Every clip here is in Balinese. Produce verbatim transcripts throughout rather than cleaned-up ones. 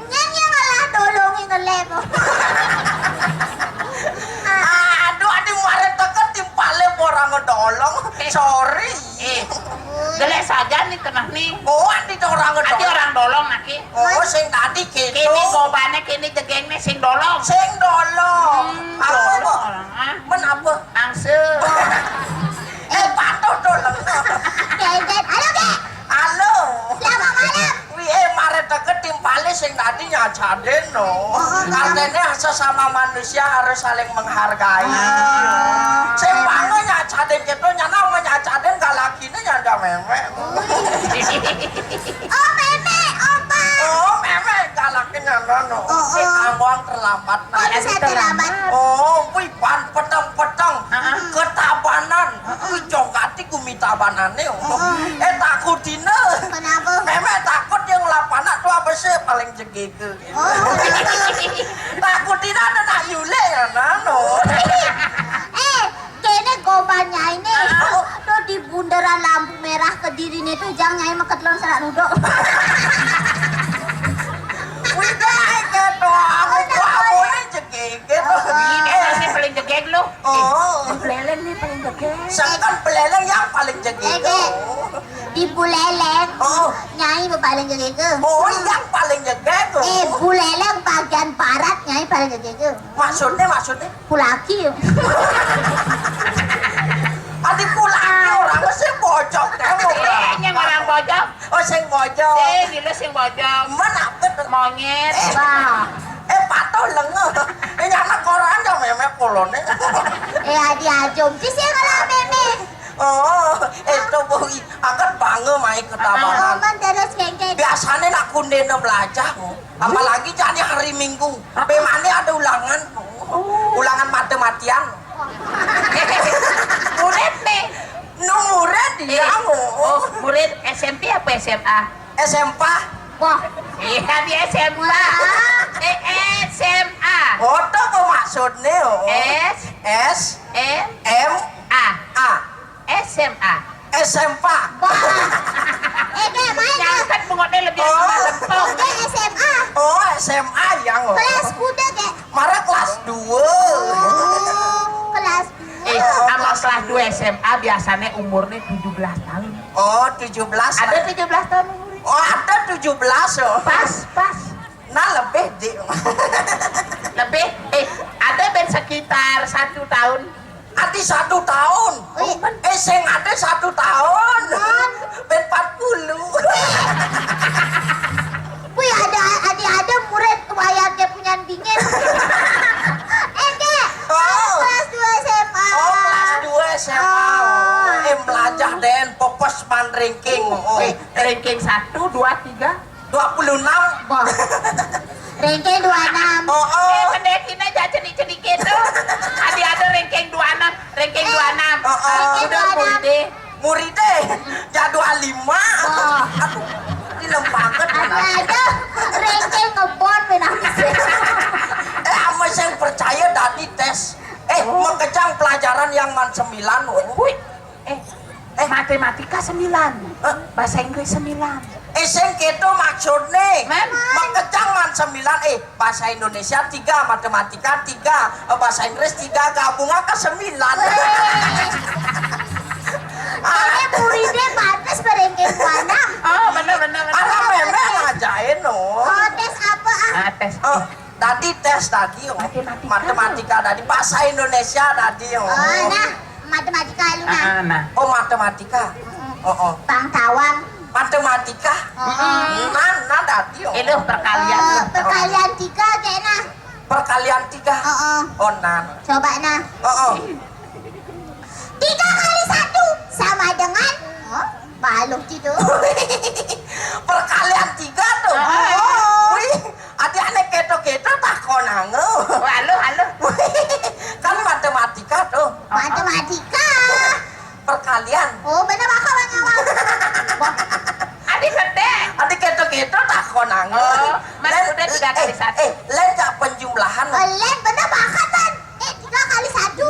Nyen yang ngalah dolonge ngelem. Aduh, adi mare teke timpale ora ngedolong. Eh. Sorry. Eh, gelek saja nih keneh nih. Oh, adi ora ngedolong. Adi orang dolong naki. Oh, sing tadi gitu. Kene gobane, kene jegengne sing dolong. Sing dolong. Hmm, apa, dolong Bu? Orang, ah. Men apa? Angse. Eh, patuh dolong. Halo, Kek. Halo. Selamat malam. Wih, eh, mare teke timpale sing tadi nyacaden, no. Oh, kenapa? Artine sesama manusia harus saling menghargai. Ah. Sing bangun nyacaden gitu, nyana mau nyacaden galakine nyanda memek. Oh, memek, opa. Oh, memek galakine nyanda, no. Oh, oh. Eh, anggon terlambat. Kok bisa terlambat? Oh, wih, ban peteng-peteng. Heeh. Ketabanan. Heeh. Wih, jogati gumi tabanane. Heeh. Eh, takutine. Kenapa? Memek takut yang lapana tuh apa sih paling jegege. Oh, kenapa? Takutine ada nak yule ya, nano. Eh, kene goban nyai ne. Ah. Tuh di bundaran lampu merah Kediri ne tuh jang nyai meket lon serak nuduk. Wih, dah, gitu. Aku boleh jegege tuh. Oh. Ini masih paling jegeg lu. Oh. Di Buleleng nih paling jegeg. Sangkan Buleleng yang paling jegeg. Jegeg. Di Buleleng. Oh. Nyai paling jegeg. Oh, yang paling jegeg. Eh, Buleleng bagian barat nyai paling jegeg. Maksudnya, maksudnya? Pulaki. Adi pulaki orang sing bojog, teh, mau. Eh, yang orang bojog. Oh, sing bojog. Sing, ini sing bojog. Men apa tuh? Monyet. Eh. Bah. Eh, patuh lenga. Eh, nyana koran ya memek polone. Eh, adi ajum. Di sini kalau memek. Oh, itu boy. Angkat bangun mai ke tabangan. Oh, men terus kengkeng. Biasanya nak kunde nem belajar, oh. Apalagi jadi hari Minggu. Bemane ada ulangan. Oh. Ulangan mate-matian. Murid nih. Nu murid dia, eh, oh. Oh, murid S M P apa S M A? S M P. Wah. Iya, di S M A. Wah. Eh, S M A. Oh, itu apa maksudnya, oh? S. S. M. M. A. A. S M A. S M P. Wah. Eh, Kak, main, Kak. Nyangket bengoknya lebih lempong. Oke, S M A. Oh, S M A yang, oh. Kelas kuda, Kak. Mara kelas dua. Oh, kelas dua. Eh, oh, sama kelas dua S M A biasanya umurnya tujuh belas tahun. Oh, tujuh belas. Ada tujuh belas tahun umurnya? Oh, ada tujuh belas, oh. Pas, pas. Nah, lebih, Dik. Lebih? Eh, ada ben sekitar satu tahun. Adi satu tahun. Wih. Eh, sing ada satu tahun. Tahun. Ben empat puluh. Wih, ada, adi ada murid wayahnya punya dingin. Eh, Kak, oh. Kelas dua S M A. Oh, kelas dua S M A. Oh. Eh, belajar den, pepes man ranking. Oh. Eh, ranking satu, dua, tiga. Dua puluh enam. Wah. Ranking dua enam. Oh, oh. Eh, pendekine aja cedik-cedik itu. Adi ada ranking dua enam, ranking eh, dua enam. Oh, oh. Ranking udah dua enam. Muridnya. Muridnya. Jadi dua lima. Wah. Aduh, ini lempanget. Ada, ada ranking ngebon menang. Eh, sama yang percaya tadi tes. Eh, oh. Mengejang pelajaran yang man sembilan. Wih. Eh, eh. Matematika sembilan. Eh. Bahasa Inggris sembilan. Eh, sing gitu maksudnya. Men. Mengejang man sembilan. Eh, bahasa Indonesia tiga, matematika tiga, eh, bahasa Inggris tiga, gabungan ke sembilan. Weh. Ini muridnya pantas berengkeng buana. Oh, bener, bener, bener. Anak memang ngajain, oh. Oh, tes apa, ah? Ah, tes. Oh. Tadi tes tadi, oh. Matematika. Matematika tadi, bahasa Indonesia tadi, oh. Oh, nah. Matematika lu nah. Ah, nah. Oh, matematika. Heeh. Oh, oh. Bangsawan. Matematika. Heeh. Nan, nan dadi, oh. Itu perkalian. Eh, perkalian tiga kayak nah. Perkalian tiga. Heeh. Oh, nan. Coba nah. Oh, oh. Tiga kali satu sama dengan, oh, balok gitu. Perkalian tiga tuh. Heeh. Wih, adi ané kéto-kéto takonanga. Halo, halo. Kan matematika tuh. Matematika. Perkalian. Oh, bener bakal ngawal. Adi gedé. Adi kéto-kéto takonanga. Oh, Mas Lén, udah tiga kali eh, satu. Eh, lén jak penjumlahan. Oh, lén bener bakal, Tan. Eh, tiga kali satu.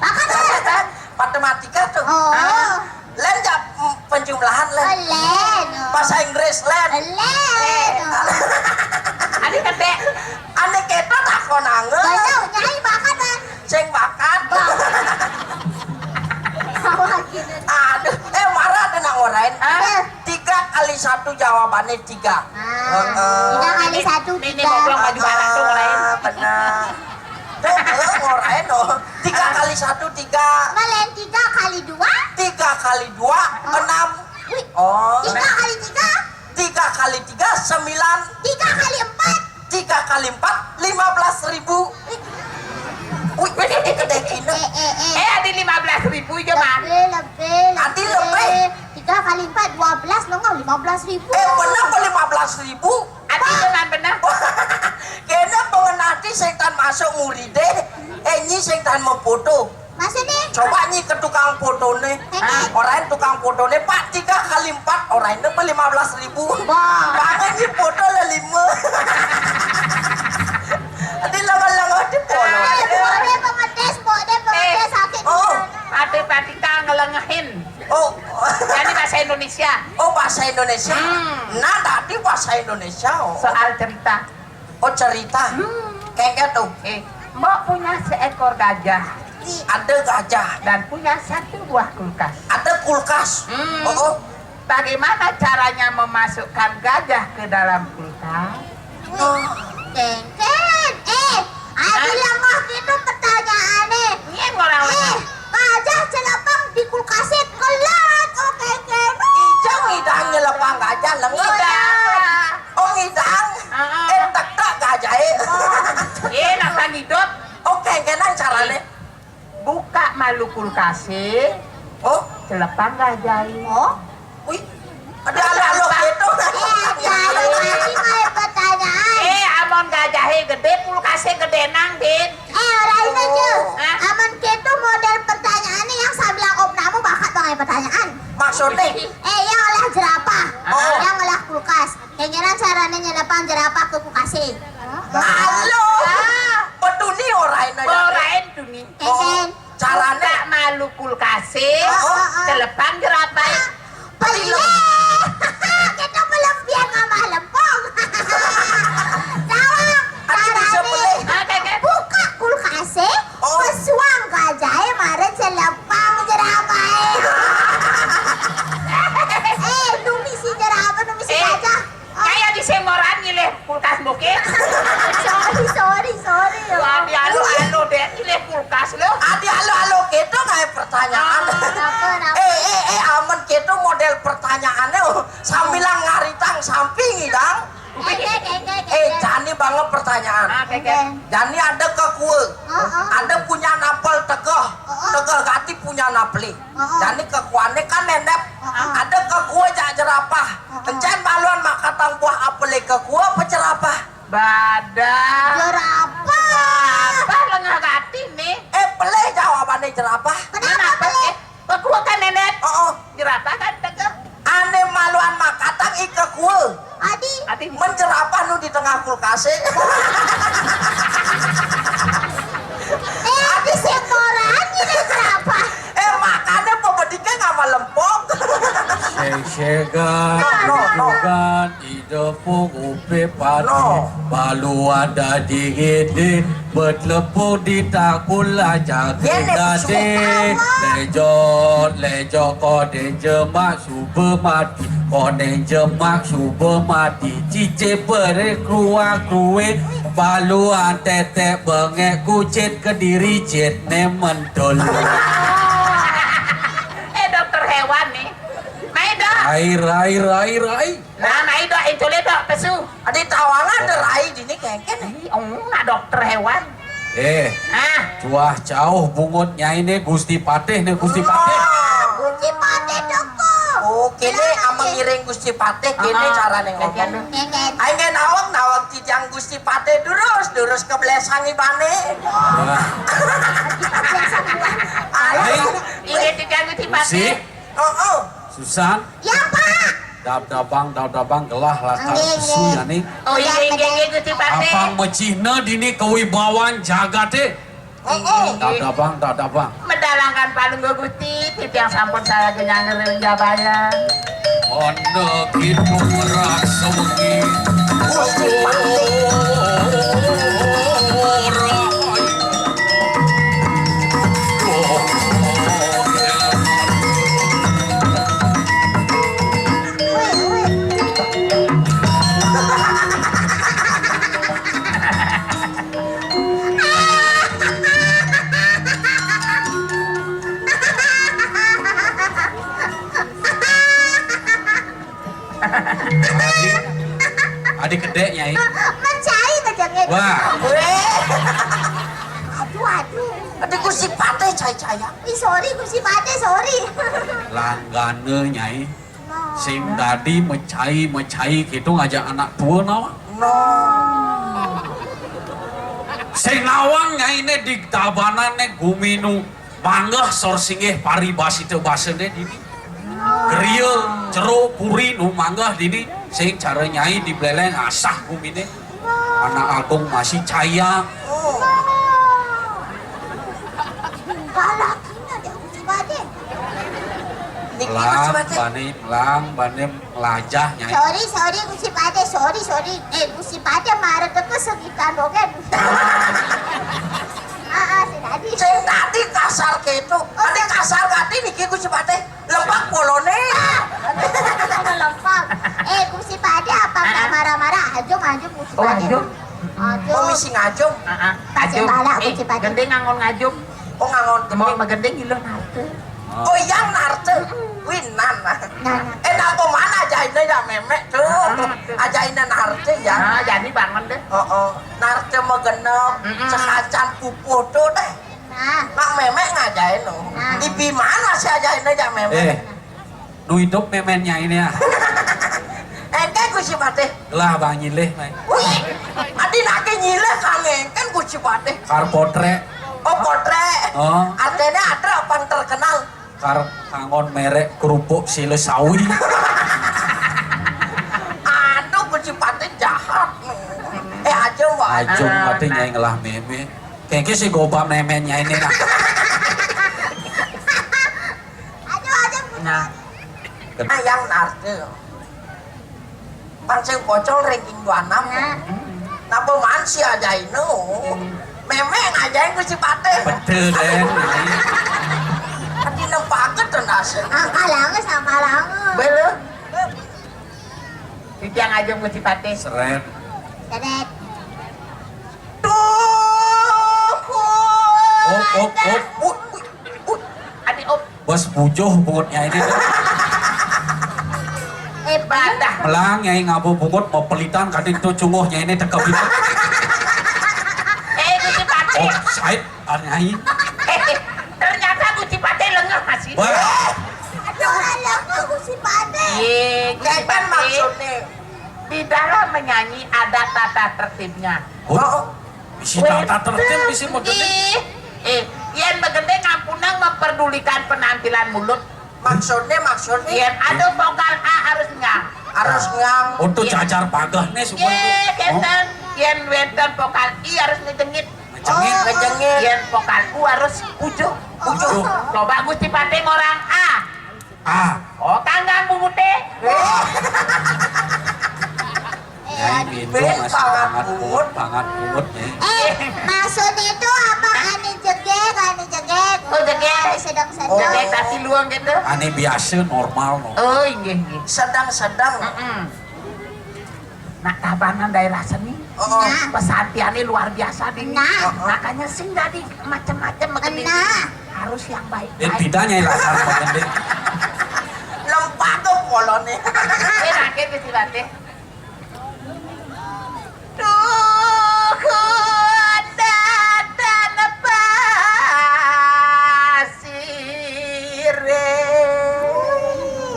Bakal, Tan. Matematika tuh. Oh. Hah? Lén jak, mm, penjumlahan, lén. Oh, lén. Bahasa Inggris, lén. Lén. Adi gedé. Ané kéto takonanga. Bener, Nyai bakat, Tan. Sing bakat. Bang. Sawah gini. Aduh, eh, marah ada nak ngorain. Hah? Tiga kali satu jawabannya tiga. Ah, heeh. Tiga kali satu, ini tiga. Ngobrol baju barat tuh, ngorain. Ah, benar. Tuh, eh, ngorain, oh. Tiga kali satu, tiga. Malén tiga kali dua? Tiga kali dua, oh. Enam. Wih, oh. Tiga kali tiga? Tiga kali tiga, sembilan. Tiga kali empat? Tiga kali empat, lima belas ribu. Wih, wih, gedé gini. Eh, eh, eh. Eh, adi lima belas ribu aja, Bang. Lebih, lebih, adi lebih. Tiga kali empat, dua belas, lo nggak lima belas ribu. Eh, bener apa lima belas ribu? Adi cuman bener. Kéné pengenati sing tan masuk muridé. Eh, nyi sing tan mau foto. Maksudnya? Coba nyi ke tukang fotoné. Heeh. Orain tukang fotoné, Pak, tiga kali empat, orain apa lima belas ribu. Wah. Banget nyi foto lah lima. Adi lama-lama di foto. Eh, mbok dé pengedes, mbok dé pengedes, eh, sakit. Oh. Di mana? Adi tadi kan ngelengehin. Oh. Jadi bahasa Indonesia. Oh, bahasa Indonesia. Hmm. Nah, tadi bahasa Indonesia, oh. Soal cerita. Oh, cerita. Hmm. Kayak gitu. Eh, mbok punya seekor gajah. Ada gajah. Dan punya satu buah kulkas. Ada kulkas. Hmm. Oh, oh. Bagaimana caranya memasukkan gajah ke dalam kulkas? Oh. Kéngkén. Eh, adi lengeh gitu pertanyaanné. Nyén orang lengeh. Eh, gajah celepeng di kulkasé kelet. Oh, kéngkén. Ijang ngidang nyelepang gajah lengeh. Ngidang. Oh, ngidang. Heeh. Eh, tektek gajahé. Eh, nak hidup. Oh, kéngkénan carané. Buka malu kulkasé. Oh. Celepang gajahé. Oh. Wih, ada alo-alo gitu. Eh, adi alo lagi, kayak pertanyaan. Eh, amun gajahé gedé, kulkasé gedé nang, Din. Eh, orang itu aja. Oh. Hah? Amun gitu model pertanyaanné yang sambil aku namu bakat banget pertanyaan. Maksudnya? Eh, yang olah jerapah. Oh. Yang olah kulkas. Kéngkénan carané nyelepang jerapah ke kulkasé. Halo. Ah. Petuni orain aja. Orain tuni. Kéngkén. Oh, carané? Buka malu kulkasé, oh, oh, oh, celepang jerapah. Pelih. Kita belum biar ngamah lempong. Tawa. Adi bisa carané pelih. Ah, kéngkén. Buka kulkasé, oh, pesuang gajahé, mara celepang jerapahé. Eh, numisi jerapah, numisi gajah. Kayak di Semoran nyilih kulkas bokeh. Sorry, sorry, sorry, ya. Wah, di alo-alo deh, nyilih kulkas lo. Adi alo-alo gitu kayak pertanyaan. Ah, kenapa, kenapa? Eh, eh, eh, amun gitu model pertanyaanné, oh, sambilang ngaritang samping, Dang. Eh, eh, eh, eh, eh, eh, jani banget pertanyaan. Ah, kéngkén. Jani ada kekue. Heeh. Ada punya napel tegeh. Heeh. Tegeh gati punya napeli. Heeh. Jani kekuané kan nendep. Heeh. Ada kekue jak jerapah. Heeh. Encén maluan makatang buah apelé, kekue apa jerapah? Badan. Jerapah. Jerapah lengeh gati nih. Eh, pelih jawabanné jerapah. Kenapa pelih? Kekue kan nendep. Heeh. Jerapah kan tegeh. Ané maluan makatang i kekue. Adi. Adi. Mén jerapah nu di tengah kulkasé. Eh, adi Semoran nyilih jerapah. Eh, makané pebediké ngamah lempong. Séségan, no, no, no, jujugan, idepung, upih, pati. No. Baluan dadi gedé, betlepung di tangkul, lajang gedé. Lejot, lejot, koné jemak suba mati, koné jemak suba mati, cicing bering kruwak-kruwik, Baluan tetek bengek kucit kediri jit ne mentul. Eh, dokter hewan nih. Mai, Dok. Rai, rai, rai, rai. Nah, mai, Dok, itu le, Dok, pesu. Adi tawangan de rai dini kengken. Ih, oh, nah, dokter hewan. Eh, ah, cuah cauh bungut nyai ne Gusti Patih ne Gusti Patih. Oh, Gusti Patih doko. Oh, kene amang ngiring Gusti Patih, kene carane ngomong. Aing nawang-nawang titiang Gusti Patih durus, durus ke belesang ibane. Wah. Ayo. Inggih titiang Gusti Patih. Heeh. Susan. Ya, Pak. Dabdabang, dabdabang, gelah lakar suya nih. Oh, iya, iya, iya, Gusti Patih. Apang mecihna dini kewibawan jagate. Heeh. Dabdabang, dabdabang. Medalangkan palungguh Gusti, titiang sampun salah genyang ngerin jabayan. Onda gitu merak sewengi. Gusti Patih. Adi, adi kedek, Nyai. Mencai kejengnya. Wah. Weh. Aduh, aduh. Adi Gusti Patih cai-caian. Ih, sorry, Gusti Patih, sorry. Langgana, Nyai. Sing dadi mecai-mecai gitu ngajak anak tua nawa. Sing nawang nyaine di tabanan ne gumi nu manggah sor singgih paribasita basane dini. Griya, jero, puri nu manggah dini sing cara nyai di Beleleng asah gumine. Anak agung masih caya. Galakina deh Gusti Bade. Niki Gusti Bade. Melang bane, melang bane melajah, Nyai. Sorry, sorry, Gusti Bade, sorry, sorry. Eh, Gusti Bade marah ke kesegitan dogen. Ah, ah, si tadi. Sing tadi kasar gitu. Oh, ada kasar tadi niki Gusti Bade. Lempak polone. Ada lempak. Eh, Gusti Bade apa nggak marah-marah? Ajum, ajum, Gusti Bade. Oh, ajum. Ajum. Oh, misi ngajum. Heeh. Kasih bala, Gusti Bade. Gending ngangon ngajum. Oh, ngangon gending. Mau magending ilo narte. Oh, yang narte. Winan. Nah, nah. Eh, napa mana ajaina ya memek tuh? Ajaina narte ya. Nah, jadi bangun deh. Oh, oh. Narte magenep, sekacan pupuh tuh deh. Nah. Mak memek ngajain lo. Nah. Ipi mana si ajaina ya memek? Eh, nu hidup memennya ini ya. Engke Gusti Patih. Lah, Bang, nyilih, Mai. Wih, adi nake nyilih kang engken Gusti Patih. Kar potrek. Oh, potrek. Oh. Artinya ada apa yang terkenal? Kar kangon merek kerupuk sila sawi. Aduh, Gusti Patih jahat. Eh, aja, Wak. Ajung mati nyai ngelah meme. Kengke si gobam memennya ini nah. Aduh, aduh. Nah. Ayang narte. Pan sing pocol ranking dua enam. Nah. Napa man si ajaina? Memek ngajain Gusti Patih. Betul, Den. Ati nempaket to nase. Apa langes, apa langes? Bela. Titiang aja Gusti Patih. Seret. Seret. Duh. Op, op, op. Wih, wih, wih. Adi op. Bos bujuh bungutnya ini. Eh, badah. Melang nyai ngabo bungut mau pelitan kadin tuh cunguhnya ini tekep itu. Eh, Gusti Patih. Oh, sait, ah, nyai. Ternyata Gusti Patih lengah masih. Wah. Aduh, lengah Gusti Patih. Iya, Gusti Patih. Maksudnya. Di dalam menyanyi ada tata tertibnya. Oh, bisi tata tertib, bisi magending. Ih, eh, yen magending ngampunang memperdulikan penampilan mulut. Maksudnya, maksudnya? Yen ada vokal A harus ngang. Harus ngang. Untuk cacar pagahnya supaya. Yen wenten, yen wenten vokal I harus ngejengit. Ngejengit. Oh, ngejengit. Yen vokal U harus pujuh. Pujuh. Coba Gusti Patih ngorang A. Ah. Oh, kanggang bunguté. Nyai Mindo masih banget bungut, banget bungut, Nyai. Eh, maksudnya itu apa? Ani jegeg, ani jegeg. Oh, jegeg. Sedang-sedang. Jegeg tasi luang gitu. Ani biasa, normal, no. Oh, inggih, inggih. Sedang-sedang. Mm-mm. Nah, Tabanan daerah seni. Oh, oh. Nah. Pesantiannya luar biasa, Dini. Nah. Makanya sing jadi macam-macam begini. Nah. Harus yang baik-baik. Bedanya lah, lempar tuh polone. Ini lagi di sini. Duhun datan pasire.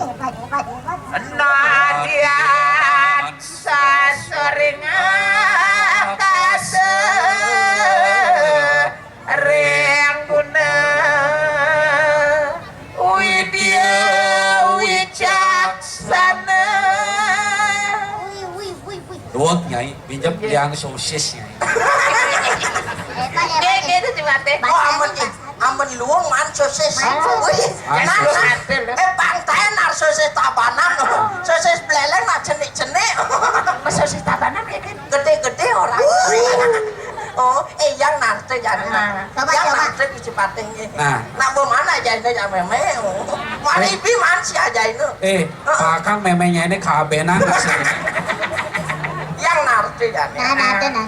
Hebat, hebat, hebat. Nadyan sasering akase ring guna widya wicaksana. Wih, wih, wih, wih. Duwek, Nyai, pinjem. Iya. Yang sosis, Nyai. Hebat, hebat. Kayak gitu sih, Mate. Oh, ampun, ih. Ampun, luwung man sosis. Man sosis. Wih, man sosis. Eh, Bang Ten, nar sosis Tabanan. Sosis beleleng, nar cenik-cenik. Sosis Tabanan kayak gitu. Gede-gede orang. Oh, eh, yang narte jane. Nah, coba, yang coba. Narte Gusti Patih nggih. Nah. Nak mbok mana jane ya meme. Mari, eh, bi man si aja itu. Eh, heeh. Pakang memenya ini kabenan asli. Yang narte jane. Nah, narte, nah.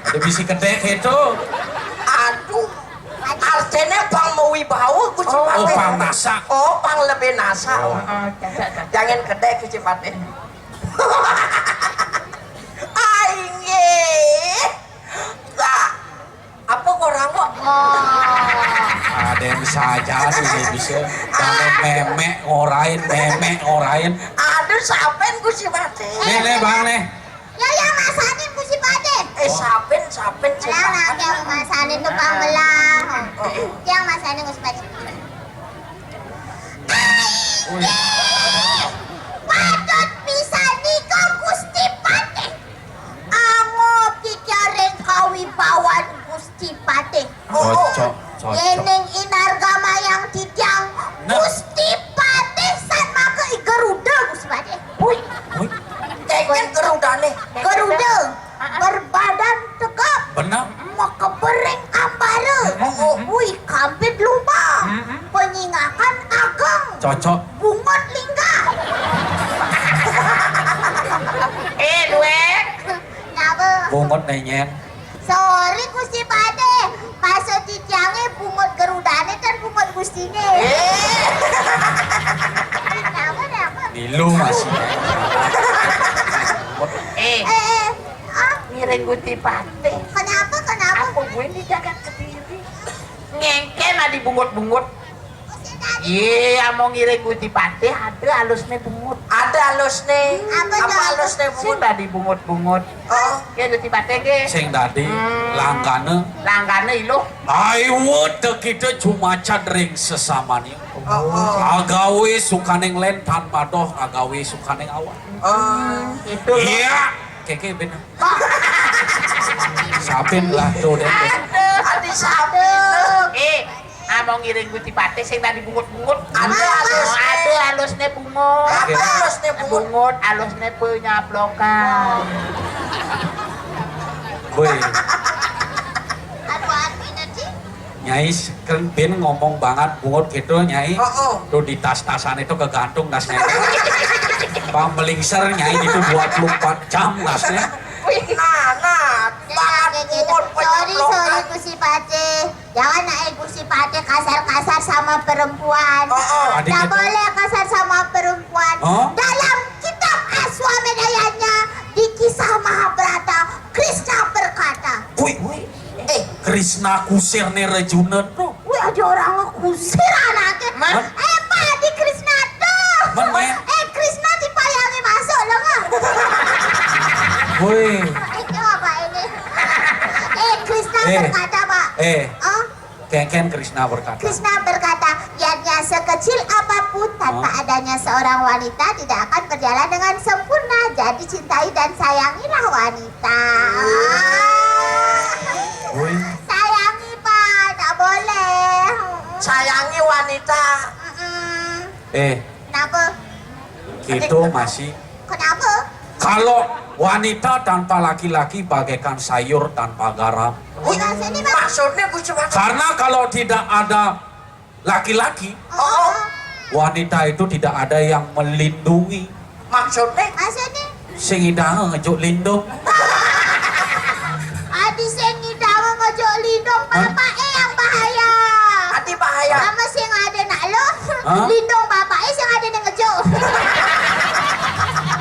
Ada bisi kedek itu. Aduh. Artine pang mawibawa Gusti Patih. Oh, pang nasa. Oh, pang lebih nasa. Oh. Oh, cocok, cocok. Jangan kedek Gusti Patih. Ai nggih. Lah, apa orang kok? Oh. Ada yang saja ini bisa. Kalau memek ngorain, memek ngorain. Aduh, saben Gusti Patih. Nih, nih, Bang, nih. Ya, yang masanin Gusti Patih. Eh, saben, saben, saben. Lah, yang masanin tuh Bang Belang. Oh. Yang masanin Gusti Patih. Ai, patut bisa nika Gusti Patih. Angob titiaring kawibawan Gusti Patih. Cocok, cocok. Yening Inargama yang titiang, nah. Gusti Patih san maka i Garuda, Gusti Patih. Wih. Wih. Kengken Garudane. Garuda. Berbadan tegap. Benar. Makebering ambara. Mm-mm. Wih, kampid lubang. Mm-mm. Penyingakan ageng. Cocok. Bungut linggah. Eh, duwe. Kenapa? Bungut nenyeng. Sorry, Gusti Patih. Maksud titiange bungut Garudane dan bungut Gustine. Eh. Kenapa, kenapa? Milu masih. Eh. Eh, eh. Ah. Ngiring Gusti Patih. Kenapa, kenapa? Aku gue di jagat Kediri. Ngengken adi bungut-bungut. Iya, mau ngiring Gusti Patih, ada alusne bungut. Ada alusne. Apa tuh? Alusne bungut? Sing dadi bungut-bungut. Oh. Ya, Gusti Patih nggih. Sing dadi, hmm, langgane. Langgane iluh. Aiwet kita cumacan ring sesamane. Oh, oh. Agawe sukaning len tan madoh, agawe sukaning awan. Oh. Itu. Iya, keke bener. Sapin lah tuh deh. Aduh, adi sapin. Eh, ah, mau ngiring Gusti Patih sing tadi bungut-bungut. Ada alusne. Ada alusne bungut. Apa alusne bungut? Bungut alusne penyablokan. Woi. Aduh, artinya, Ci. Nyai, kan bin ngomong banget bungut gitu, Nyai. Oh, oh. Tuh di tas-tasan itu kegantung tasnya. Bang melingser, Nyai, itu dua puluh empat jam tasnya. Nah, nah, banget kayak gitu. Sorry, sorry, Gusti Patih. Jangan naik Gusti Patih kasar-kasar sama perempuan. Oh, oh. Nggak boleh kasar sama perempuan. Oh? Dalam kitab Aswamedayanya di kisah Mahabharata, Krishna berkata. Wih, wih. Eh, Krishna kusir nih Rejuna tuh. Wih, ada orang kusir anaknya. Man? Eh, Pak, di Krishna tuh. Man, man? Eh, Krishna dipayangi masuk loh, nggak? Woi. Eh, coba ini. Eh, Krishna berkata, Pak. Eh. Oh? Kengken Krishna berkata. Krishna berkata, niatnya sekecil apapun, tanpa adanya seorang wanita tidak akan berjalan dengan sempurna. Jadi cintai dan sayangilah wanita. Woi. Sayangi, Pak, tak boleh. Sayangi wanita. Mm-mm. Eh. Kenapa? Gitu masih. Kenapa? Kalau wanita tanpa laki-laki bagaikan sayur tanpa garam. Wih, maksudnya, Gusti Patih. Karena kalau tidak ada laki-laki, oh, wanita itu tidak ada yang melindungi. Maksudné? Maksudné? Sing ngidang ngejuk lindung. Adi sing ngidang ngejuk lindung, hah? Bapaké yang bahaya. Adi bahaya. Sama sing ada nak lo, hah? Lindung bapaké sing ada nang ngejuk.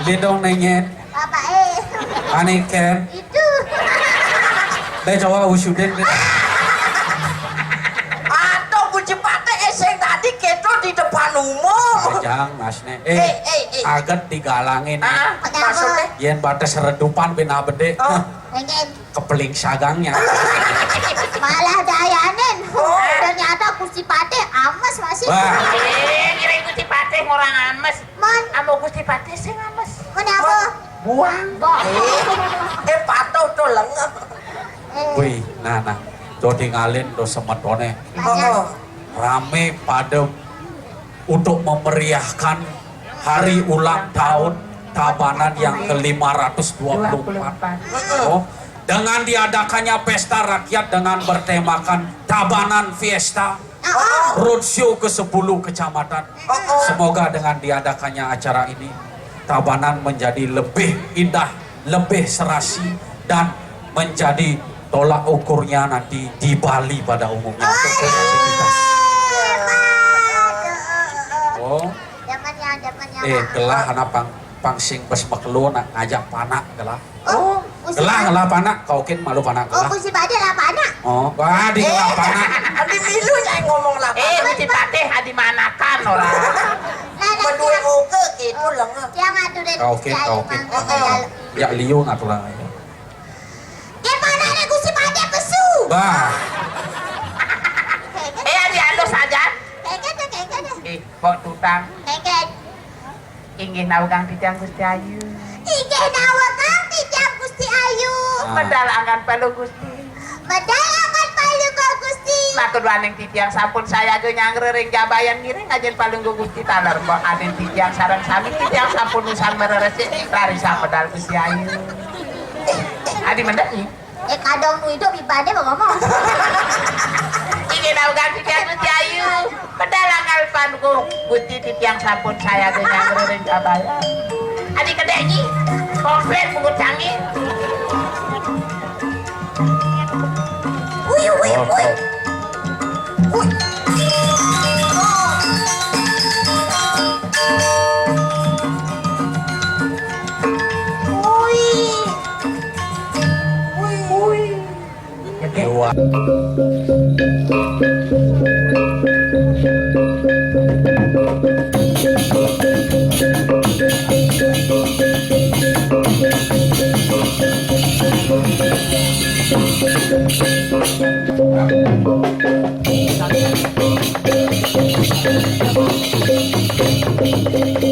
Lindung nengin. Bapaké. Ané kén. Itu. Deh, coba wusudin. Atau Gusti Patih, eh, sing tadi kéto di depan umum. Ajang, Mas, né. Eh, eh, eh, eh. Aget digalangin. Ah, maksudnya? Yén batas redupan bina bedé. Oh. Pengen. Kepeling sagangnya. Malah dayanin. Oh. Ternyata Gusti Patih ames masih. Wah. Eh, kira Gusti Patih orang ames. Mon. Amo Gusti Patih sing ames. Mon apa? Buang. Bah. Eh, eh, patuh tuh lengep. Eh. Wih, nah, nah. Tuh tingalin tuh semetoné. Banyak. Oh. Ramé pada untuk memeriahkan hari ulang tahun Tabanan yang ke lima ratus dua puluh empat. Oh, dengan diadakannya pesta rakyat dengan bertemakan Tabanan Fiesta. Roadshow ke sepuluh kecamatan. Semoga dengan diadakannya acara ini, Tabanan menjadi lebih indah, lebih serasi, dan menjadi tolak ukurnya nanti di Bali pada umumnya untuk kreativitas. Oh. Jangan ya, jangan ya, eh, Pak. Gelah anak pang, pang sing bes makelo nak ngajak panak gelah. Oh, gelah, gelah panak, kau kin malu panak gelah. Oh, Gusti Patih lah panak. Oh, wah, di gelah panak. Adi milu nyai ngomong lah. Eh, Gusti Patih adi manakan orang. Nah, nah, berdua muka gitu, oh, lenga. Yang aturan kau kin, kau kin. Oh, oh. Ya liu ngaturan aja. Dia panak ni Gusti Patih pesu. Bah. Eh, adi halus aja. Keket, keket. Eh, kok tutang? Keket. Inggih nawegang titiang Gusti Ayu. Inggih nawegang titiang Gusti Ayu. Ah. Medal anggan palu Gusti. Medal anggan palu ka Gusti. Matur waning titiang sampun sayaga nyanggra ring Jabayan ngiring ajin palungguh Gusti taler mbok anin titiang sareng sami titiang sampun usan mareresik lari samedal Gusti Ayu. Adi mendem, eh, kadang nu hidup ibane mau ngomong. Inggih nawegang titiang Gusti Ayu. Pedalangan panuku Gusti titiang sampun sayaga nyanggra ring Jabayan. Adi kedek nyi, komplit pungut tangi. Wih, wih, wih. Wih. Wih. Wih.